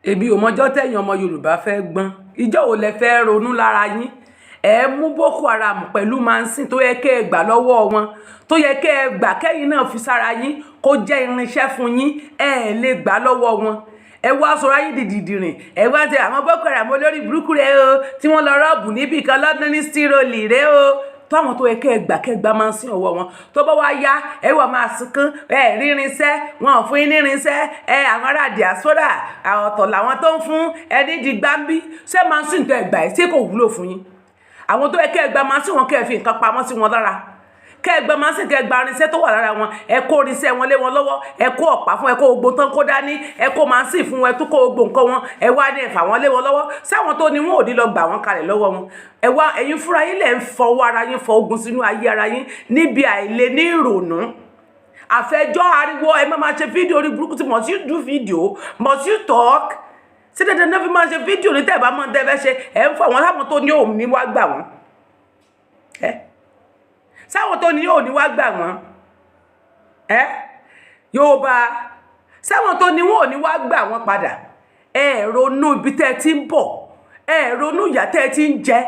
Èmi ò mọjọ́ tẹ̀yìn ọmọ Yorùbá fẹ́ gbọ́n. Ìjọ́ wo lẹ fẹ́ ronú lára yín? Ẹ mú Boko Haram pẹ̀lú machine tó yẹ kẹ́ ẹ gbà lọ́wọ́ wọn, tó yẹ kẹ́ ẹ gbà kẹ́yìn náà fi sára yín kó jẹ́ irinṣẹ́ fún yín, ẹ lè gbà lọ́wọ́ wọn. Ẹ wá sọ̀rọ̀ ayé dìdìdìrìn. Ẹ wá tẹ àwọn Boko Haram olórí burúkú rẹ o, tí wọ́n lọ rob níbì kan lọ́dún ní sírólì rẹ o, tó àwọn tó yẹ kẹ́ ẹ gbà, kẹ́ ẹ gbà máa ń sin ọwọ́ wọn. Tó bá wá yá, ẹ wà máa sunkún. Ẹ rí irinṣẹ́, wọn ò fún yín ní irinṣẹ́. Ẹ àwọn ará diaspora ọ̀tọ̀ làwọn tó ń fún ẹ ní di gbáǹbí. Ṣé máa ń sìn tó ẹ gbà ẹ ṣé kò wúlò fún yín? Àwọn tó yẹ kẹ́ ẹ gbà máa ń sìn wọn, kẹ́ ẹ fi nǹkan pamọ́ sí wọn lára, kẹ́ ẹ gbà máa ń sìn, kẹ́ ẹ gba irinṣẹ́ tó wà lára wọn. Ẹ kó irinṣẹ́ wọn lé wọn lọ́wọ́, ẹ kó ọ̀pá fún, ẹ kó gbogbo tán kó dání, ẹ kó máa ń sìn fún wọn, ẹ tún kó gbogbo nǹkan wọn. Ẹ wá ní ẹ̀fà wọn lé wọn lọ́wọ́. Sáwọn tó ní wọn ò ní lọ gbà wọn kalẹ̀ lọ́wọ́ wọn? Ẹ wá, ẹ̀yin fúnra yín lẹ̀ ń fọwọ́ ara yín fọ ogun sínú ayé ara yín níbi àìlè ní ìrònú àfẹjọ́ ariwo. Ẹ má máa ṣe fídíò orí burúkú tí must you do video, must you talk? Sí dandan náà fi máa ṣe fídíò ní tẹ́ ẹ bá mọ̀ tẹ́ fẹ́ ṣe? Ẹ ń fọ àwọn sáwọn tó ní òun ní wá gbà wọ́n, ẹ sáwọn tó ní òun ní wá gbà wọ́n, ẹ Yorùbá, sáwọn tó ní wọn ò ní wá gbà wọ́n padà. Ẹ ronú ibi tẹ́ ẹ ti ń bọ̀, ẹ ronú ìyà tẹ́ ẹ ti ń jẹ.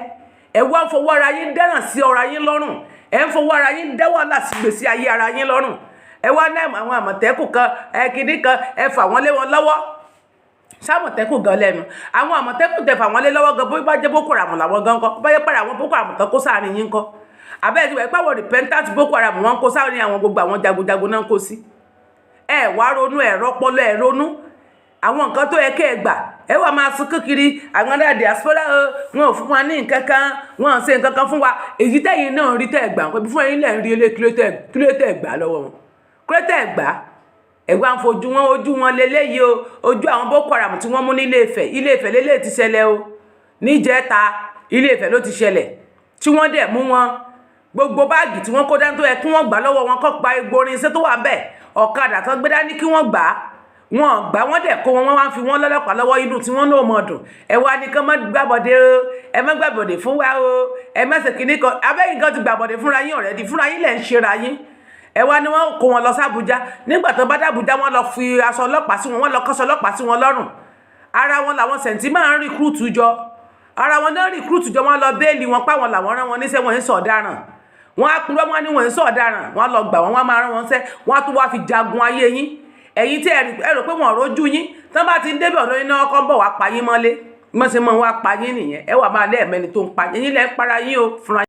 Ẹ wá ń fọwọ́ ara yín dáràn sí ọ̀rọ̀ yín lọ́rùn, ẹ ń fọwọ́ ara yín dá wàhálà sí gbèsè ayé ara yín lọ́rùn. Ẹ wá ní àwọn Àmọ̀tẹ́kùn kan, ẹ kìíní kan, ẹ fà wọ́n lé wọn lọ́wọ́. Sámọ̀tẹ́kùn gan lẹ́nu àwọn Àmọ̀tẹ́kùn tẹ fà wọ́n lé lọ́wọ́ gan, bó bá jẹ́ Boko Haram làwọn gan kọ́, bó bá jẹ́ pàrọ̀ àwọn Boko Haram tán kó sáàrin yín kọ́, àbẹ́ẹ̀ tí wọ́n pàwọ̀ repentant Boko Haram wọn kó sáàrin àwọn, gbogbo àwọn jagunjagun náà kó sí. Ẹ wá ronú, ẹ rọpọlọ, ẹ ronú àwọn nǹkan tó yẹ kẹ́ ẹ gbà. Ẹ wà máa sunkún kiri àwọn ará diaspora o, wọn ò fún wa ní nǹkan kan, wọn ò ṣe nǹkan kan fún wa. Èyí tẹ̀yin náà rí tẹ́ ẹ gbà ń pẹ́ fún ẹ̀yin lẹ́ ń rí ilé kílódé gbà lọ́wọ́ wọn, kílódé gbà. Ẹ wá ń fojú wọn, ojú wọn leléyìí o, ojú àwọn Boko Haram tí wọ́n mú nílé Ifẹ̀. Ilé Ifẹ̀ lélẹ̀ ti ṣẹlẹ̀ o, níjẹta. Ilé Ifẹ̀ ló ti ṣẹlẹ̀ tí wọ́n dẹ̀ mú wọn. Gbogbo báàgì tí wọ́n kó dání tó yẹ kí wọ́n gbà lọ́wọ́ wọn, kọ́ pa egbò irinṣẹ́ tó wà bẹ́ẹ̀, ọ̀kadà tó gbé dání, kí wọ́n gbà á, wọn gbà. Wọ́n dẹ̀ kó wọn, wọ́n wá ń fi wọ́n lọ́lọ́pàá lọ́wọ́. Inú tí wọ́n náà mọ̀ dùn. Ẹ wá ní kán má gbàbọ̀dé o, ẹ má gbàbọ̀dé fún wa o, ẹ má ṣe kínní kan. Abẹ́yìn kan ti gbàbọ̀dé fúnra yín already, fúnra yín lẹ̀ ń ṣera yín. Ẹ wá ní wọ́n kó wọn lọ sí Àbújá. Nígbà tó bá dàbújá, wọ́n lọ fi aṣọ ọlọ́pàá sí wọn, wọ́n lọ kọ́ṣọ ọlọ́pàá sí wọn lọ́rùn. Ara wọn làwọn sẹ̀ǹtì máa ń recruit jọ, ara wọn náà recruit jọ. Wọ́n lọ bail wọn páwọn làwọn rán wọn níṣẹ́. Wọn ń sọ̀daràn, wọ́n á purọ́, wọn ní wọ́n ń sọ̀daràn. Wọ́n á lọ gbà wọ́n, wọ́n á máa rán wọn ṣẹ́, wọ́n á tún wá fi jagun ayé yín. Ẹ̀yin tí ẹ rò pé wọ́n rójú yín, tán bá ti ń débẹ̀ ọ̀dọ́ yín náà, kọ́ ń bọ̀ wá pa yín mọ́lé. Wọ́n ṣe mọ́ wá pa yín nìyẹn. Ẹ wà máa lẹ́ẹ̀mẹ́ni tó ń pa yín. Lẹ́ ń para yín o fúnra.